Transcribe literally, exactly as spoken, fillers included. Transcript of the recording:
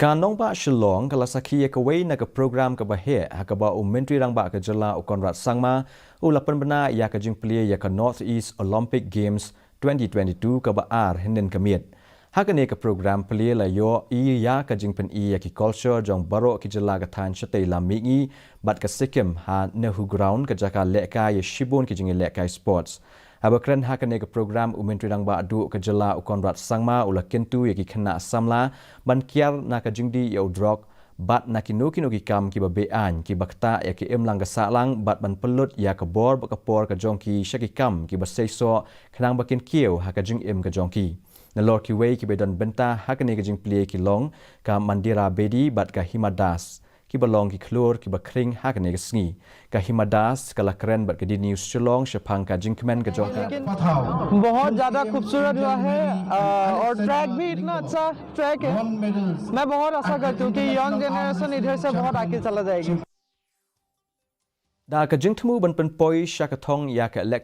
Ka Nongbah Shillong ka la sakhi ïa kawei na ka program kaba heh ha kaba u Myntri Rangbah ka jylla u Conrad Sangma u la pynbna ïa ka jingplie ïa ka North East Olympic Games twenty twenty-two kaba ar hynnin ka miet. Ha kane ka program plie la ïohi ïa ka jingpyni ïa ki culture jong baroh ki jylla ka thaiñ shatei lam mihngi bad ka Sikkim ha Nehru Ground, ka jaka lehkai ïa shibun ki jingïalehkai sports. Haba kren ha kane ka program, u Myntri Rangbah Duh ka jylla u Conrad Sangma u la kyntu ïa ki khynnah samla ban kiar na ka jingdih ïa u drok bad na kino kino ki kam kiba beaiñ kiba ktah ïa ka imlang ka sahlang bad ban pynlut ïa ka bor bad ka por ka jong ki sha ki kam kiba seisoh khnang ba kin kiew ha ka jingim ka jong ki. Nalor kiwei kiba don bynta ha kane ka jingplie ki long ka Mandira Bedi bad ka Hima Das, kiba long ki khlur kiba khring ha kane ka sngi. Ka Hima Das ka la kren bad ka DD News Shillong shaphang ka jingkmen ka jong ka. बहुत ज़्यादा खूबसूरत हुआ है, अ, और ट्रैक भी इतना अच्छा ट्रैक है। मैं बहुत आशा करती हूँ कि यंग जनरेशन इधर से बहुत आगे चला जाएगी। Da ka jingthmu ban pynpoi sha ka thong ïa ka electoral